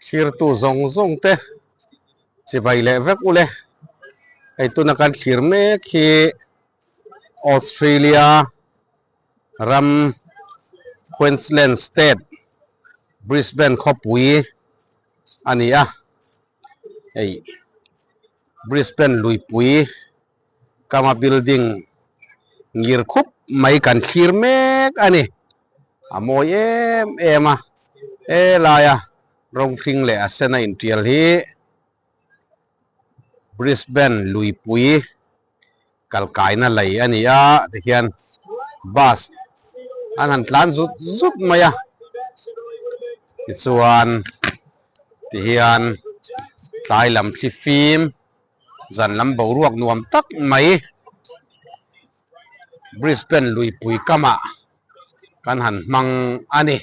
Thlirtu zawng zawng te chibai leh vek ule. Hei tuna kan thlir mek hi Australia ram Queensland State Brisbane khawpui a ni a. Hei Brisbane luipui kama building ngir khup mai kan thlir mek a ni. A mawi em em a, helaia rawng hring leh a sen a intial hi Brisbane luipui kalkaina lei a ni a, tihian bus an han tlan zut zut mai a, tichuan tihian tlai lam thli fim Zan lam boruak nuam tak mai Brisbane luipui kamah kan han hmang a ni.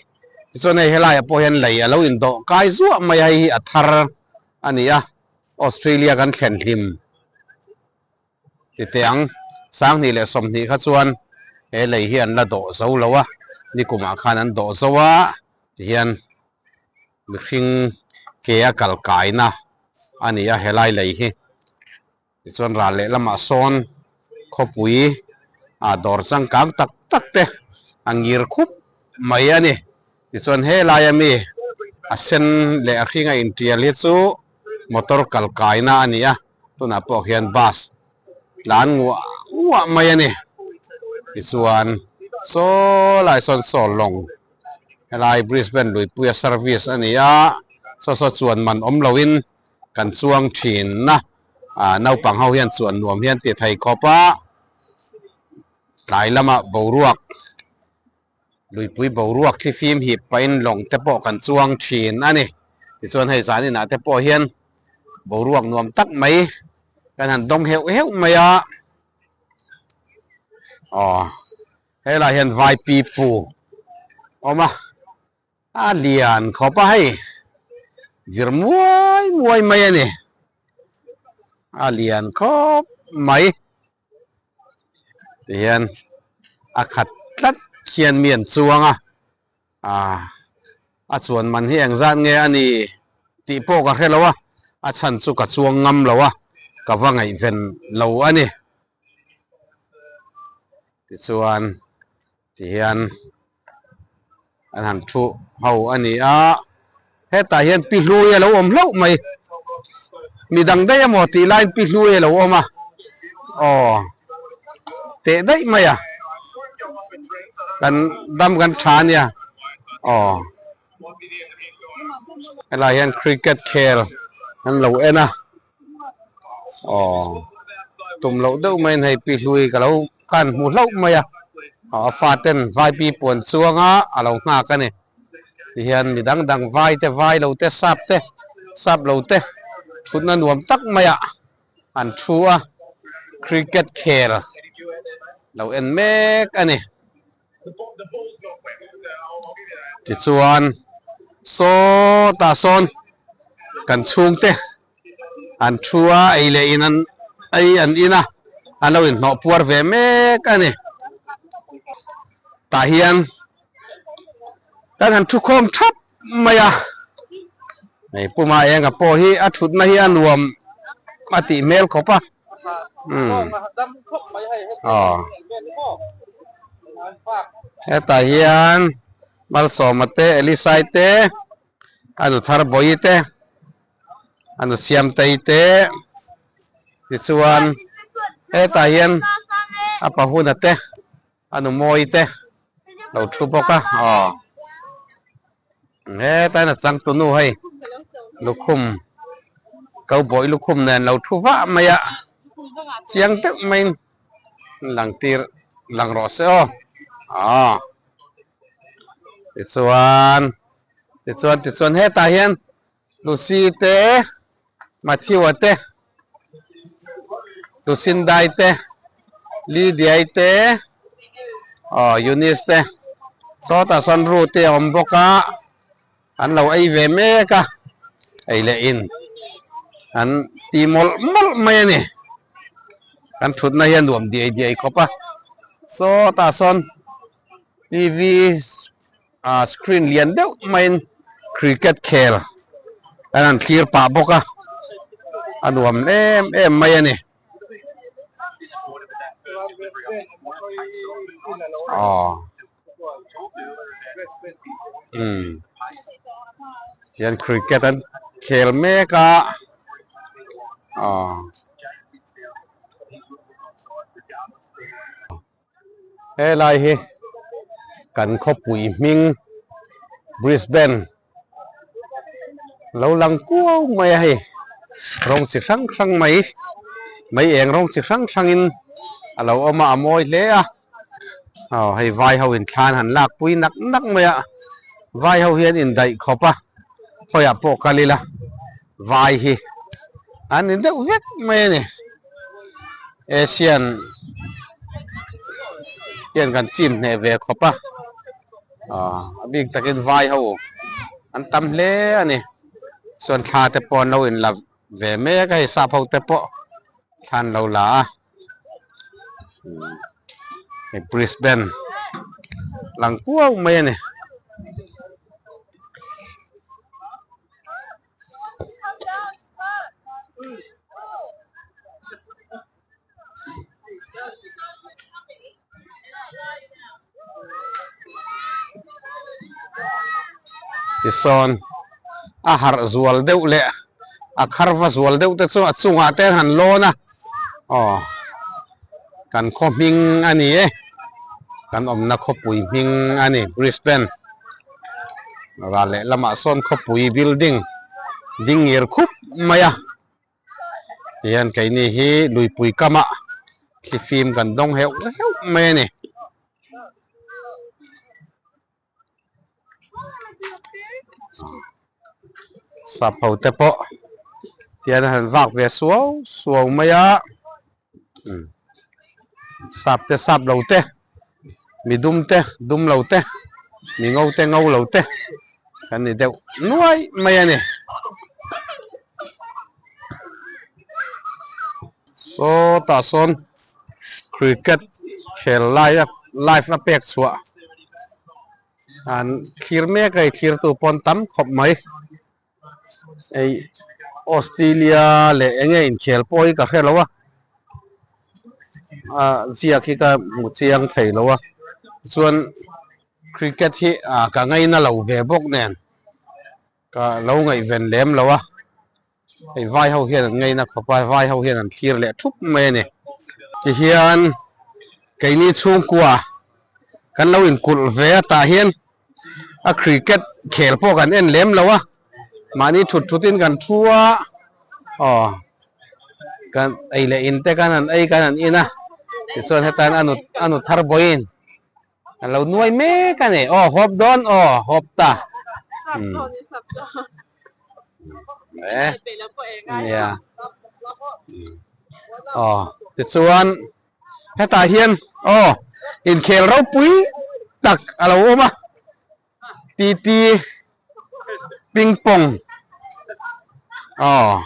Tichuan hei helaiah pawh hian lei a lo indawh kai zuah mai a, hei hi a thar a ni a, Australia kan thlen hlim ti teh ang. 2025 kha chuan he lei hi an la dawh zo lo a, nikumah khan an dawh zo a tihian mihring ke a kal kaina a ni a helai lei hi tichuan ral leh lamah sawn khawpui ah dawr changkang tak tak te a ngir khup mai a ni tichuan helai ami a sen leh a hring a intial hi chu motor kal kaina a ni a tunah pawh hian bus tlan nguah nguah mai a ni tichuan saw lai sawn saw lawng. Helai Brisbane luipuia service a ni a, saw saw chuan man awm loin kan chuang thin a, ah naupang ho hian chuan nuam hian ti thei khawp a, tlai lama boruak luipui boruak thli fim hip pahin lawng te pawh kan chuang thin a ni. Tichuan hei zan inah te pawh hian boruak nuam tak mai kan han dawng heuh heuh mai a, aw. Helai hian vai pi pu awm a, a lian khawp a hei vir muai muai mai a ni, a lian khawp mai tihian a khat tlat khian mi an chuang a, ah a chuan man hi engzat nge a ni tih pawh ka hre lo a, a chhan chu ka chuang ngam lo a, ka va ngaihven lo a ni. Tichuan tihian an han thu ho a ni a, hetah hian pi hlui a lo awm hlauh mai, midang daih emaw tih laiin pi hlui a lo awm a, aw teh daih mai a, kan dam kan tha a nia, aw helai hian cricket khel an lo en a. Aw tum loh deuh maiin hei pi hlui ka lo khan hmu hlauh mai a, aw a fa ten vai pi puan chuang a a lo nghak a ni tihian mi dang dang vai te vai lo te sap te sap lo te thutna nuam tak mai ah an thu a cricket khel lo en mek a ni. Tichuan sawtah sawn kan chhungte an thu a, ei leh in an ei an in a, an lo inhnawh puar ve mek a ni. Tah hian kan han thu khawm thap mai a, hei puma enga pawh hi a thutna hi a nuam a tih hmel khawp a. Aw hetah hian Malsawma te Elisai te a nu thar Bawi te a nu Siamtei te tichuan hetah hian a pahuna te a nu Mawi te lo thu bawk a aw hetah hian a changtu nu hei lukhum ko bawih lukhum nen lo thu vah mai a chiang deuh maiin lang tir lang rawh se aw aw tichuan tichuan tichuan hetah hian Lucy te Matthew-a te Lucindai te Lydia-i te aw Eunice te sawtah sawn Ruth-i a awm bawk a an lo ei ve mek a ei leh in an ti mawlh mawlh mai a ni kan thutna hi a nuam diai diai khawp a sawtah sawn T_V ah screen lian deuh maiin cricket khel. An han thlir pah bawk a, a nuam em em mai a ni. Aw umm hian cricket an khel mek a aw. Helai hi kan khawpui hming Brisbane lo lang kuau mai a hei rawng chi hrang hrang mai mai eng rawng chi hrang hrangin a lo awm a a mawi hle a aw hei vai ho in thlan han lak pui nak nak mai a vai ho hian indaih khawp a khawiah pawh kal ila vai hi an ni deuh vek mai a ni. Asian hian kan chim hneh ve khawp a aw a bik takin vai ho an tam hle a ni chuan thla te pawh an lo inla ve mek a hei sap ho te pawh thla an lo la a hei Brisbane lang kuau mai a ni. Tisawn a harh zual deuh leh a khar va zual deuh te chu a chungah te an han lawn a aw kan khaw hming a ni e kan awmna khawpui hming a ni Brisbane. Ral leh lamah sawn khawpui building ding ngir khup mai a tihian keini hi luipui kamah thlifim kan dawng heuh heuh mai a ni. Sap ho te pawh tihian an han vak ve suau suau mai a. Sap te sap lo te mi dum te dum lo te mi ngo te ngo lo te kan ni deuh nuai mai a ni. Sawtah sawn cricket khel lai a live a pek chhuah an thlir mek a hei thlirtu pawn tam khawp mai. Hei Australia leh eng nge inkhel pawh hi ka hre lo a ah ziak hi ka hmu chiang thei lo a chuan cricket hi ah ka ngaina lo ve bawk nen ka lo ngaihven lem lo a hei vai ho hian an ngaina khawp a vai ho hian an thlir leh thup mai a ni tihian keini chhungkua kan lo inkulh ve a tah hian a cricket khel pawh kan en lem lo a mahni thut thut in kan thu a aw kan ei leh in te kan han ei kan han in a tichuan hetan a nu a nu thar bawiin an lo nuai mek a ni aw hawp dawn aw hawp ta umm e nia aw tichuan. Hetah hian aw inkhel ropui tak a lo awm a, titi ping pong aw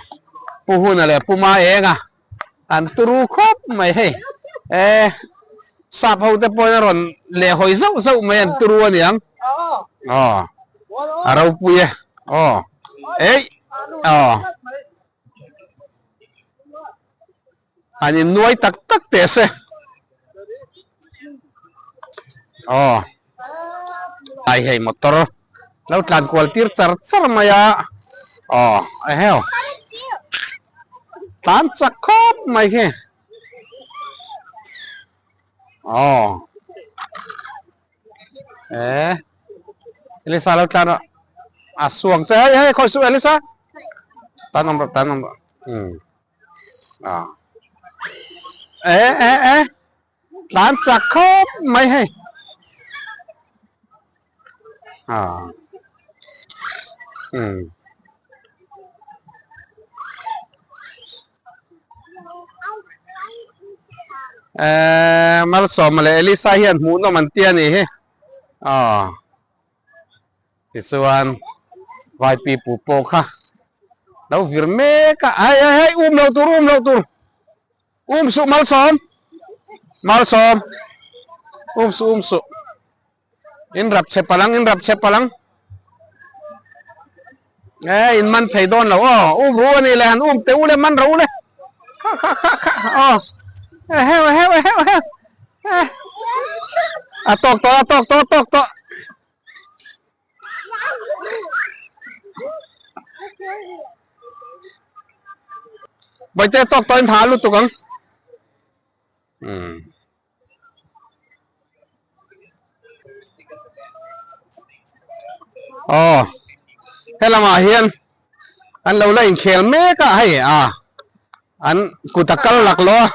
Pu Huna leh Pu Ma Enga an turu khawp mai hei e sap ho te pawhin a rawn leh hawi zauh zauh mai an turu a niang aw a ropui e aw eih aw. An in nuai tak tak teh se. Aw. Ai hei motor lo tlan kual tir char char mai a. Aw eheu. Tlan chak khawp mai khi. Aw. E. Elisa lo tlan a. A suang che hei hei khawi suh Elisa. Tan awm rawh tan awm rawh. Umm. E e e tlan chak khawp mai hei a um e Malsawma leh Elisa hian hmuhnawm an ti a nih hi aw. Tichuan vai pipu pawh kha lo vir mek a, hei hei hei um lo tur um lo tur um suh malsawm malsawm um suh um suh in rap chhe palang in rap chhe palang. E in man thei dawn lo aw um ru a ni le han um teh u le man ro u le kha kha kha kha aw eheu eheu eheu eheu a tawk tawh a tawk tawh a tawk tawh. Bawihte tawk tawh in tha lutuk ang. Umm. Aw helamah hian an lo la inkhel mek a hei a an kut a kal lak lo a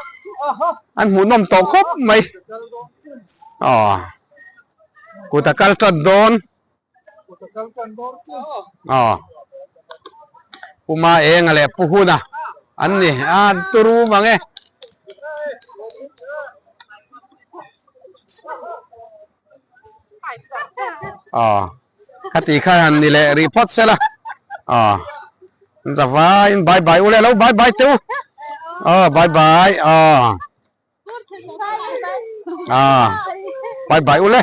an hmuhnawm tawh khawp mai aw kut a kal tan dawn aw puma enga leh pu huna an ni a turu mang e. Aw khati kha han ni leh rih phawt sela aw zavaiin bye bye u le lo bye bye teh u aw bye bye aw. Ah, bye bye ule.